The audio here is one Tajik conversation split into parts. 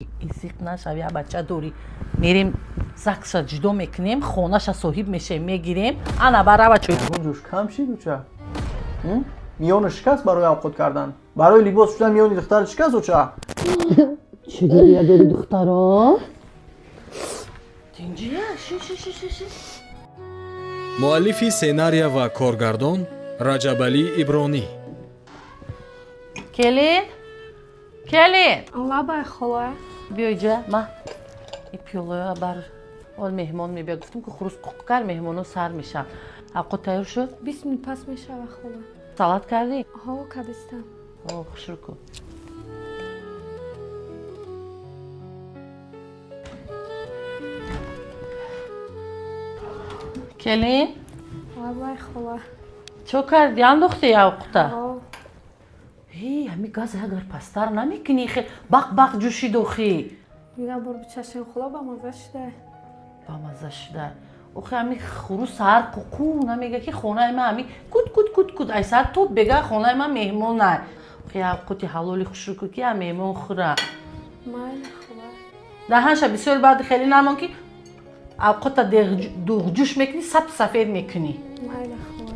Зиқ нашав, я бача дорӣ. Мерем, закса ҷудо мекунем, хонаша соҳиб мешавем, мегирем. Ана барава чой. Ҷош кам шид, оча? Миёни шикаст барои авқот кардан, барои либос шудан миёни духтар шикаст, оча. Чӣ гиря дори, духтаро? Тинҷия, ши ши ши ши ши. Муаллифи сценария ва коргардон Раҷабалӣ Ибронӣ. Келин, келин! Лабай, хола. Биё иҷа, ма и пиёлоя бар ол, меҳмон мебия. Гуфтем, ки хурус қуқ кар, меҳмоно сар мешаванд. Авқот тайёр шуд? 20 минут пас мешава, хола. Салат кардӣ? Ҳо, кадистам. О, хушрӯ кун. Келин! Лабай, хола. Чо кардӣ, андохтӣ авқута? Ҳо. Ҳами газ агар пасттар намекунӣ, хел бақ бақ ҷӯшид охи. Як бор бичашем, хола, ба маза шуда. Ба маза шуда. Охи, ҳами хурус саҳар қуқу намега, ки хонаи ман ҳами кут кут кут кут, ай саҳар то бега хонаи ман меҳмонай. Охи, авқоти ҳалоли хушрӯ ку, ки я меҳмон хӯра. Майли, хола. Даҳанша бисёр баъди хеле намон, ки авқота дуғҷӯш мекунӣ, саб сафед мекунӣ. Майли, хола.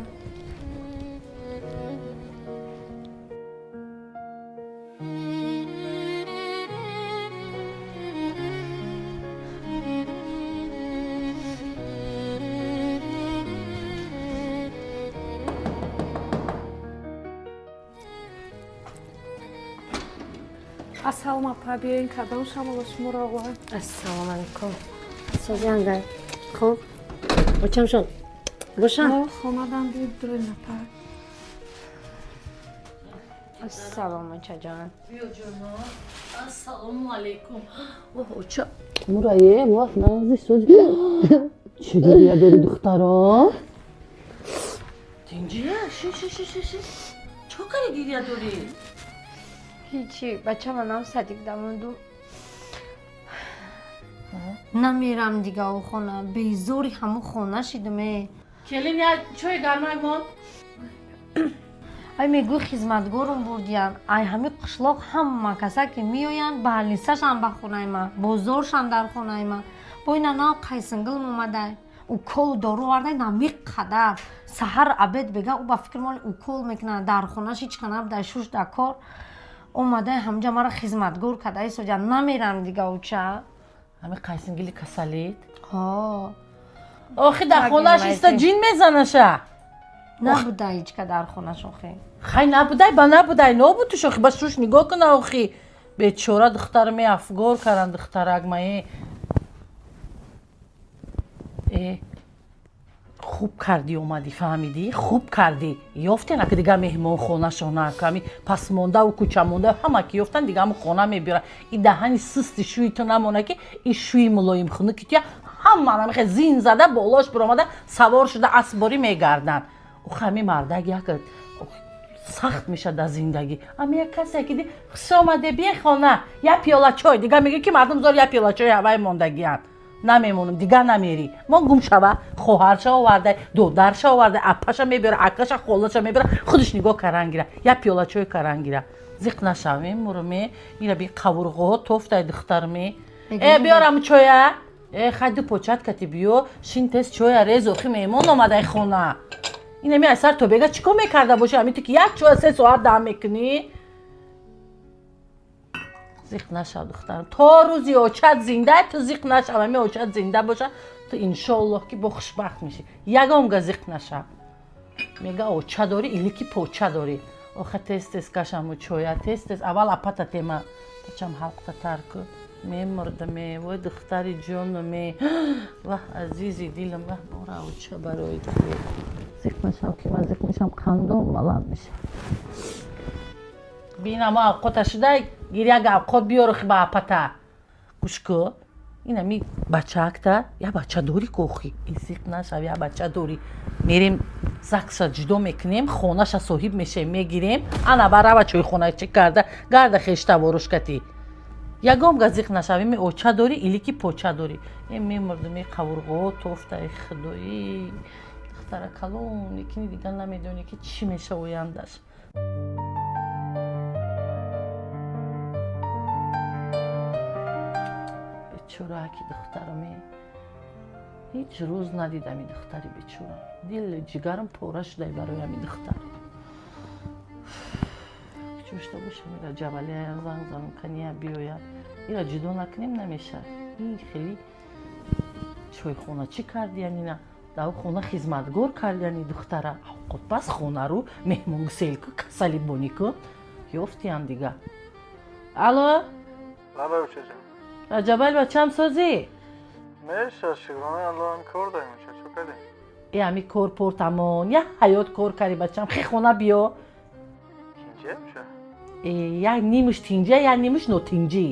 Ассалом, апа, биёин, кадом шамоло шуморо овард? Ассалому алайкум. Созиангай. Хуб. Очамшон. Бошан. Ҳо, хонадам, биёд дурен, апа. Ассалом, очаҷон. Биё, ҷоно, ассалому алайкум. Оҳ, оча мурае, вах, нази сози. Чӣ гиря дори, духтаро? Тинҷия, ши ши ши ши ши. Чо кари, гиря дорӣ? Ҳичи, бача манам садик дамонду. Намерам дига о хона. Безори ҳамун хона шидуме. Келин, я чой гармай мон. Ай, мегӯй, хизматгорум бурдиян. Ай, ҳами қишлоқ ҳама каса ки меоянд, баҳлисашам ба хонаи ман, бозоршам дар хонаи ман. Бо ина нав қайсингилм омадай. Уколу дору овардай нами қадар. Саҳар обед бега ӯ ба фикр моли укол мекунад. Дар хонаш ҳеч ка набудай, шуш дар кор. Омадай ҳамҷа мара хизматгор кадай соҷа, намерам дига, уча. Ҳами қайсингили касалит? Ҳо. Охи, дар хонаш иста ҷин мезанаша. Набудай ҳеч ка дар хонаш охи. Хай, набудай ба набудай, нобудуш охи, ба шуш нигоҳ куна охи. Бечора духтар меафгор каран, духтарак мае. Э, хуб кардӣ омадӣ, фаҳмидӣ? Хуб кардӣ. Ёфтен ака дига меҳмонхонашона, ами пасмондаву кӯчамонда ҳама ки ёфтан, дига ҳаму хона мебиёран. И даҳани систи шӯи ту намона, ки и шӯи мулоим хунуки туя ҳама намехе зин зада болош биромада савор шуда асборӣ мегарданд. Охи, ҳами мардак як сахт мешад дар зиндагӣ. Ами як касе ки ди, хуш омаде, бие хона, як пиёла чой, дига мегӯ, ки мардум зор як пиёла чой ҳавай мондагианд. Намемонам, дига намерӣ. Мо гум шава, хоҳарша овардай, додарша овардай, апаша мебиёра, акаша, холаша мебиёра, худаш нигоҳ каран гира, як пиёла чой каран гира. Зиқ нашавем, муруме, ира би қавурғоҳо тофтай, духтарме. Э, биёрам чоя? Э, хай, ду почат кати биё, шин, тез чоя рез, охи меҳмон омадай хона. Инами аз сар то бега чӣ кор мекарда боши, ҳами ту ки як чоя 3 соат дам мекунӣ? Зиқ нашав, духтарам, то рӯзи очат зинда ту зиқ нашав. Ҳами очат зинда боша, ту иншоаллоҳ ки бо хушбахт мешӣ. Ягон га зиқ нашав. Мега, оча дорӣ или ки поча дорӣ. Оха, тез тез кашаму чоя, тез тез аввал апата тема бачам, ҳалқта тар ку. Мемурдаме, вой, духтари ҷонаме, ваҳ, азизи дилам, ваҳ, бора оча барои ту. Зиқ нашав, ки ман зиқ мешам, қандом баланд мешавад. Бинам авқота шудай, гир, як авқот биёр ба апата. Гӯш ку, инами бачаакта, як бача дорӣ ку охи, зиқ нашав, як бача дорӣ. Мерем, закса ҷудо мекунем, хонаша соҳиб мешавем, мегирем. Ана барава чойхона чӣ карда гарда, хештаворуш кати. Ягон га зиқ нашав. Ими оча дорӣ или ки поча дорӣ. Э, мемурдум, е, қавурғоҳо тофта, э, худоӣ, духтара калон лекини дига намедонӣ, ки чӣ меша ояндаш. Бечора ки духтараме, ҳеҷ рӯз надидам и духтари бечора. Дил ҷигарам пора шудай барои ҳами духтар. Чӯшта бошам, ира Ҷабалия занг занам, кания биёяд. Ира ҷудо накунем, намешавад. Ин хеле чойхона чӣ кардиян, ина дар хона хизматгор кардиян и духтара. Авқотпаз, хонару, меҳмонгуселку, касали бонику ёфтиян дига. Алло. Лабай, очаҷон. Раҷабали, бачам, созӣ? Меша, шукронаи Алло, ҳам кор дорем, оча, чо кардем? Э, ҳами кор портамон, як ҳаёт кор карди, бачам, хе хона биё. Тинҷе, оча? Э, як нимаш тинҷа, як нимаш нотинҷӣ.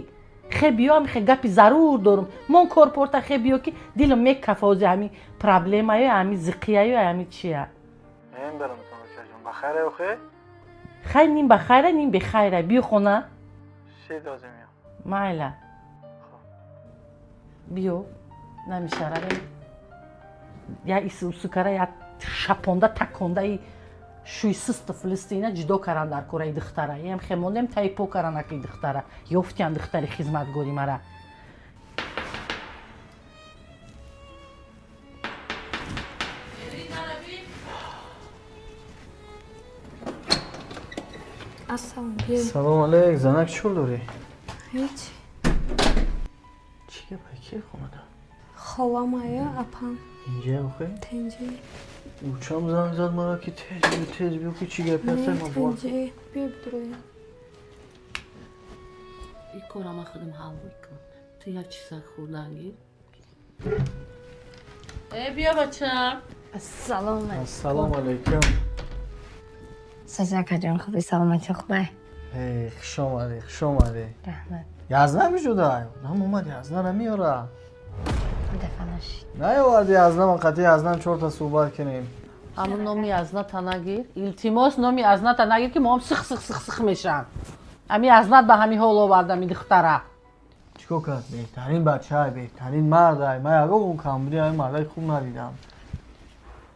Хе биё, ҳами хе гапи зарур дорум. Мон кор порта, хе биё, ки дилам мекафа ози ҳами проблемаю, ҳами зиқияю, ҳами чия. Мем барамтон, очаҷон, ба хайре охе? Хай, ним ба хайра, ним бехайра, биё хона. Ши дозем меям. Майла, биё, намешаравем. Я исусукара, я шапонда такондаи шӯй систу филистина ҷудо каран дар кораи духтара. Ям хе мондем, таи по каран аки духтара. Ёфтиян духтари хизматгори мара. Ассалом, биёед. Салом алейк, занак, чӣ кор дорӣ? Ҳеҷ. Чӣ гапа, ки хонада? Холамая, апам. Инҷа охе? Тинҷӣ. Учам занг зад мара, ки тез биё, тез биё, ки чӣ гапи Не, ҳаст, ман бовар тинҷӣ. Биё, бидуроед. Ин кора ман худам ҳал мекунам, ту як чиза хӯрдан гир. Э, биё, бачам. Ассалому алайкум. Ассалому алайкум. Созӣ, акаҷон, хуби, саломатӣ хубай? Эй, хуш омадӣ, хуш омадӣ. Раҳмат. Язна мешудай, нам омад, язнара меёра. Дафа нашид. Наёварди язна, ман қатъи язнам чорта суҳбат кунем. Ҳамун номи азната нагир, илтимос, номи азната нагир, ки моам сих сих сих сих мешам. Ҳами азнат ба ҳами ҳол овардам и духтара. Чикор кард? Беҳтарин бачаай, беҳтарин мардай. Ман ягон он камбуди ҳамин мардаи хуб надидам.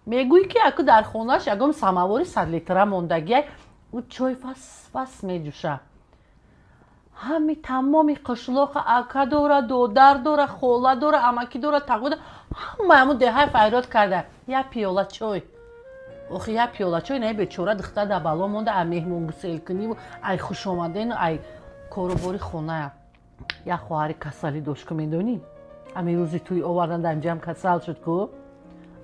Мегӯӣ, ки аку дар хонааш ягон самовори 100 литра мондагиай, ӯ чой фас фас меҷӯша. Ҳами тамоми қишлоқа ака дора, додар дора, хола дора, амакӣ дора, тағо дора, ҳамаи ҳамун деҳай файрод карда. Як пиёла чой, охи, як пиёла чой не, бечора духтар дар бало монда, ай меҳмонгуселкуниву, ай хушомадену, ай корубори хоная. Як хоҳари касалӣ дошт ку, медонӣ, ҳами рӯзи тӯй овардан, дар инҷаам касал шуд ку.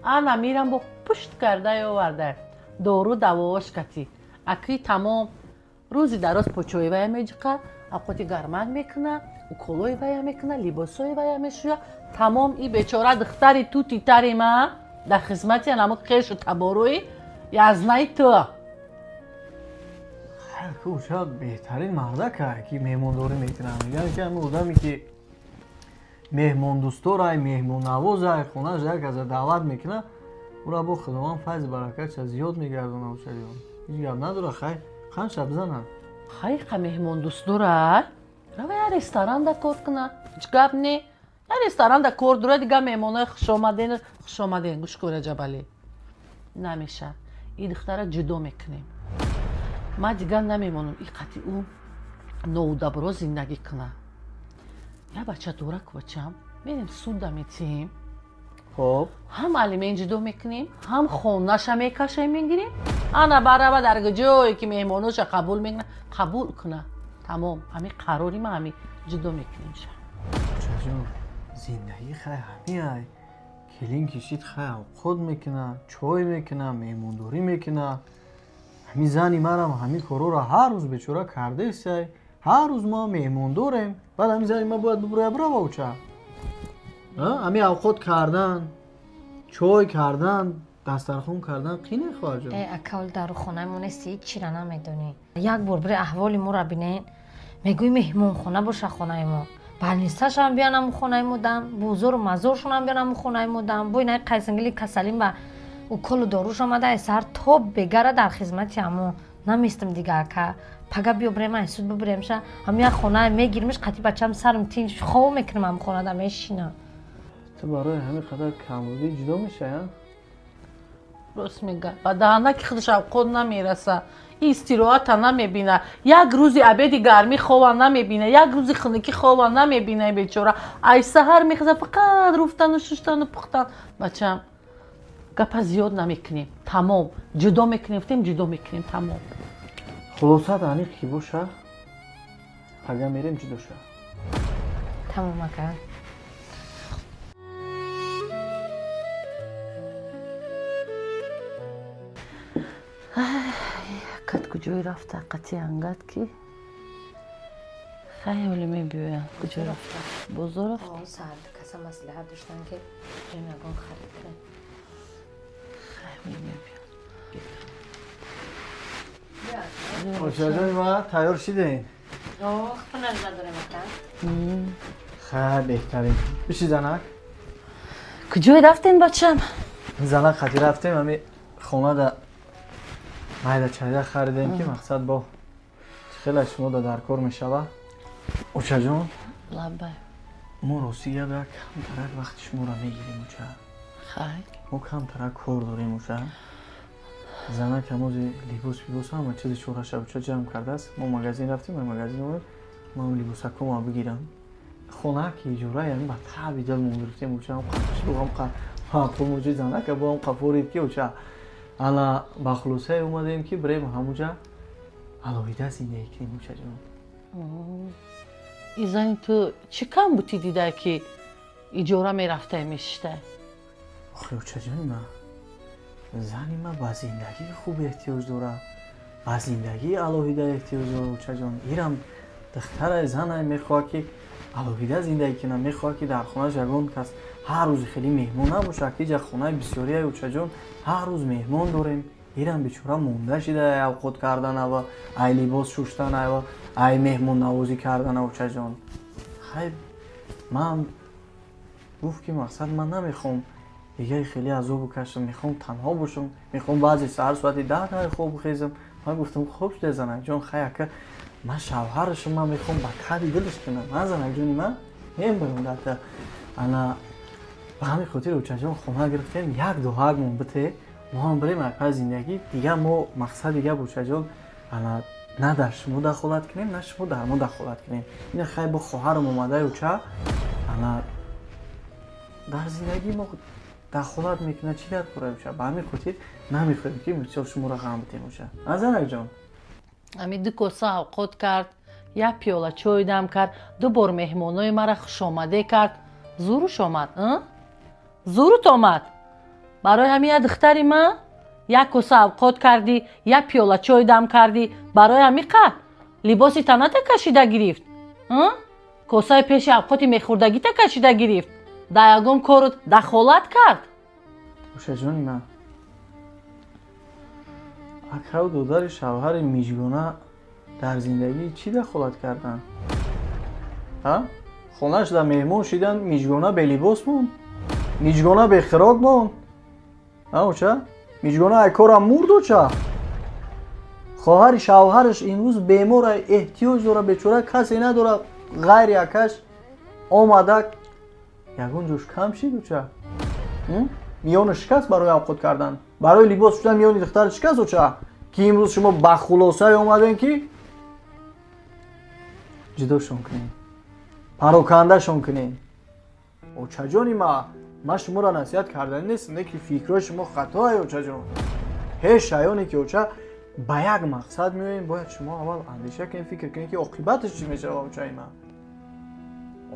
Ана мирам бо пушт карда оварда, дору давоош кати. Акӣ тамом рӯзи дароз почои вая меҷиқа, авқоти гармак мекуна, уколои вая мекуна, либосои вая мешӯя. Тамом и бечора духтари тути тари ма дар хизмати анамо хешу таборои язнаи ту. Оча, беҳтарин мардакай, ки меҳмондорӣ мекунад. Мегӯянд, ки ҳамин одаме, ки меҳмондӯстдорай, меҳмоннавозай, хонааш як каза даъват мекунад, ӯра бо Худованд файзи баракатша зиёд мегардонад. Очаҷон, ҳеҷ гап надора, хай қанша бизанад. Хайқа меҳмондӯстдорай, рава я ресторанда кор куна, ҳеҷ гап не, я ресторанда кор дора, дига меҳмонои хушомаден, хушомаден. Гӯш кун, Раҷабалӣ, намеша, и духтара ҷудо мекунем. Ман дигар намемонам и қати ӯ ноудабро зиндагӣ куна. Я бача дора ку, бачам, мерем суда метиҳем. Хоб. Ҳам алимент ҷудо мекунем, ҳам хонаша мекашем, мегирем. Ана барава дар ҷое ки меҳмоноша қабул мекуна, қабул куна. Тамом, ҳами қарори ма ҳами, ҷудо мекунем ша. Очаҷон, зиндагӣ хай ҳамиай. Келин кишид, хай авқот мекуна, чой мекуна, меҳмондорӣ мекуна. Ҳамин зани марам ҳамин корҳоро ҳар рӯз бечора кардаесай. Ҳар рӯз мо меҳмон дорем. Баъд ҳамин зани ман бояд бибуроя, бирава, оча? Ҳамин авқот кардан, чой кардан, дастархон кардан қине, хоҳарҷон. Э, ака, оли дару хонаи мо нести, ҳеҷ чира намедонӣ. Як бор бире аҳволи моро бинен, мегӯӣ меҳмонхона боша хонаи мо. Балнисташам биён ҳамун хонаи мо дам, бозору мазоршонам биён ҳамун хонаи мо дам. Бо инаи қайсангили касалим ба уколу доруш омада, ай саҳар то бегара дар хизмати ҳамон наместам дига, ака. Пага биё бирем, ай суд бибиремша, ҳамин як хонае мегиримш, қати бачам сарм тинч хов мекунам, ҳамун хонада мешинам. Ту барои ҳамин қадар камбудӣ ҷудо мешавӣ, а? Рост мега, ба даҳана ки худаш авқот намераса. Истироҳата намебина, як рӯзи обеди гармӣ хова намебина, як рӯзи хунукӣ хова намебина. Бечора ай саҳар мехеза, фақат руфтану шуштану пухтан. Бачам, гапа зиёд намекунем, тамом. Ҷудо мекунем, гуфтем, ҷудо мекунем, тамом. Хулосат аниқ ки боша, пага мерем, ҷудо ша. Тамом, ака. Кат куҷое рафта? Қати ангат ки хаёле мебиёянд. Куҷо рафта? Бозор рафта? Саҳар каса маслиҳат доштан, ки рем ягон харид кунем. Хаёле мебиёянд. Очаҷони ма, тайёр шидем? Хунар надорем, ака. Хай, беҳтарин. Биши, занак. Куҷое рафтем, бачам? Занак хати рафтем, ами хонада майда чайда харидем, ки мақсад бо хеле шумо да дар кор мешава. Очаҷон. Лаббай. Мо рости гап як камтарак вақти шуморо мегирем, оча. Хай. Мо камтарак кор дорем, оча. Занак ҳамози либос бибос ҳама чизи чораша, оча, ҷамъ кардааст. Мо магазин рафтем, ай магазин омад, ман либосакома бигирам. Хона ки иҷора, яъне ба таби дилмон гирифтем, оча, ҳам маъқул муҷи занака бо ҳам қафорид, ки оча, ана ба хулосае омадем, ки бирем ҳамуҷа алоҳида зиндагӣ кунем, очаҷон. И зани ту чӣ кам бутӣ дида, ки иҷора мерафтай, мешиштай? Охи, очаҷони ма, зани ма ба зиндагии хуб эҳтиёҷ дорад, ба зиндагии алоҳида эҳтиёҷ дорад, очаҷон. Ирам духтарай, занай, мехоҳад, ки алоҳида зиндагӣ кунад, мехоҳад, ки дар хонааш ягон кас ҳар рӯзи хеле меҳмон набошад, ки иҷа хонаи бисёрия, очаҷон, ҳар рӯз меҳмон дорем. Ирам бечора монда шида ай авқот карданава, ай либос шуштанава, ай меҳмоннавозӣ кардана, очаҷон. Хай, ман гуфт, ки мақсад ман намехоҳам дигари хеле азобу кашам, мехоҳам танҳо бошам, мехоҳам баъзе саҳар соати 10 дар хоб хезам. Ман гуфтам: хуб шуда, занакҷон, хай, ака ман шавҳарашам, ман мехоҳам ба таби дилаш кунам. Ман, занакҷони ман, мебарам дата. Ана ба ҳамин хотир, очаҷон, хона гирифтем, як дуҳакмон бите, мо ҳам бирем айпай зиндагӣ. Дигар мо мақсади гап, очаҷон, ана на дар шумо дахолат кунем, на шумо дар мо дахолат кунем. Ина хай, бо хоҳарам омадай, оча, ана дар зиндагии мо дахолат мекунад, чӣ дар кора, оча? Ба ҳамин хотир намехоҳем, ки бисёр шуморо ғам битем, оча, а, занакҷон? Ами ду коса авқот кард, як пиёла чой дам кард, ду бор меҳмонои мара хушомадӣ кард. Зуруш омад, зурут омад. Барои ҳамин як духтари ман як коса авқот кардӣ, як пиёла чой дам кардӣ, барои ҳамин қа либоси таната кашида гирифт, косаи пеши авқоти мехӯрдагита кашида гирифт, дар ягон корут дахолат кард? Очаҷони ман, акаву додари шавҳари Мижгона дар зиндагӣ чӣ дахолат карданд? Хонаш дар меҳмон шидан, Мижгона белибос монд, Мижгона бехӯрок монд, оча. Мижгона ай корам мурд, оча. Хоҳари шавҳараш имрӯз бемора, эҳтиёҷ дора, бечора, касе надора ғайри акаш. Омада ягон ҷош кам шид, оча? Миёни шикаст барои авқот кардан, барои либос шудан миёни духтари шикаст, оча, ки имрӯз шумо ба хулосае омадем, ки ҷудошон кунем, парокандашон кунем. Очаҷони ма, ман шуморо насиҳат кардани нестам, не ки фикрҳои шумо хатоае, очаҷон. Ҳеҷ шаёне ки, оча, ба як мақсад меоем, бояд шумо аввал андеша кунед, фикр кунед, ки оқибаташ чӣ мешава, очаи ман.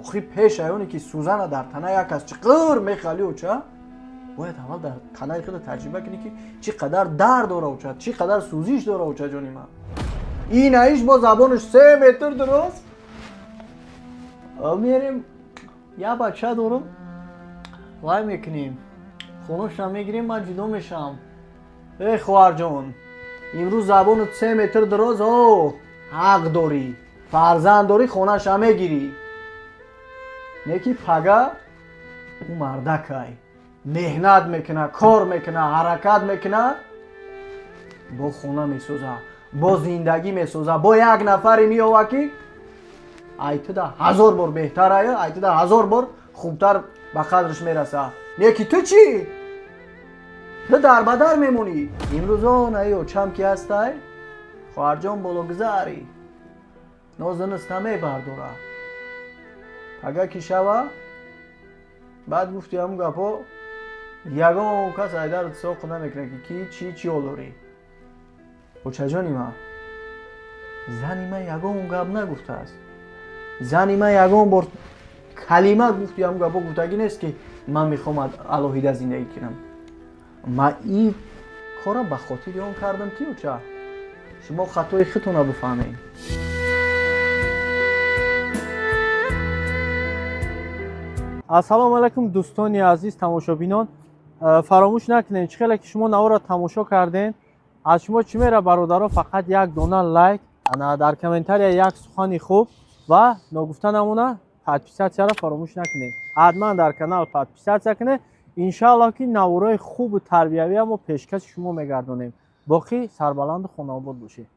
Охи пеш аёне ки сӯзана дар тана як кас чиқир мехали, оча, бояд аввал дар танаи худа таҷриба кунӣ, ки чӣ қадар дард дора, оча, чӣ қадар сӯзиш дора, очаҷони ман. Ин аиш бо забонаш 3 метр дурост. Мерем, як бача дорам, вай мекунем, хонашам мегирем, ман ҷудо мешавам. Э, хоҳарҷон, имрӯз забонат 3 метр дароз, о ҳақ дорӣ, фарзанд дорӣ, хонаша мегирӣ. Не ки пага ӯ мардакай, меҳнат мекуна, кор мекуна, ҳаракат мекуна, бо хона месоза, бо зиндагӣ месоза, бо як нафаре меёва, ки айтуда ҳазор бор беҳтар ая, айтуда ҳазор бор хубтар ба қадраш мераса. Не ки ту чӣ? Ту дар бадар мемонӣ. Имрӯз он ай очам ки ҳастай. Хоҳарҷон, бологузарӣ нозанист намебардора. Пага ки шава, баъд гуфти ҳамун гапҳо, ягон кас айдар соқ намекунад, ки ки чӣ чӣ олорӣ. Очаҷони ман, зани ман ягон гап нагуфтааст. Зани ман ягон бор калима гуфти ҳамун гапҳо гуфтагӣ нест, ки ман мехоҳам алоҳида зиндагӣ кунам. Ман ин корро ба хотири он кардам, ки оча, шумо хатои худтонро бифаҳмед. Ассалому алайкум, дӯстони азиз, тамошобинон. Фаромӯш накунед, чӣ хеле ки шумо наворро тамошо кардем, аз шумо чӣ мера, бародаро? Фақат як дона лайк, ана дар комментария як сухани хуб ва ногуфта намона, подписаться ро фаромӯш накунед. Ҳатман дар канал подписаться кунед. Иншааллоҳ, ки наворои хубу тарбиявия мо пешкаши шумо мегардонем. Боқӣ сарбаланду хонаобод бошед.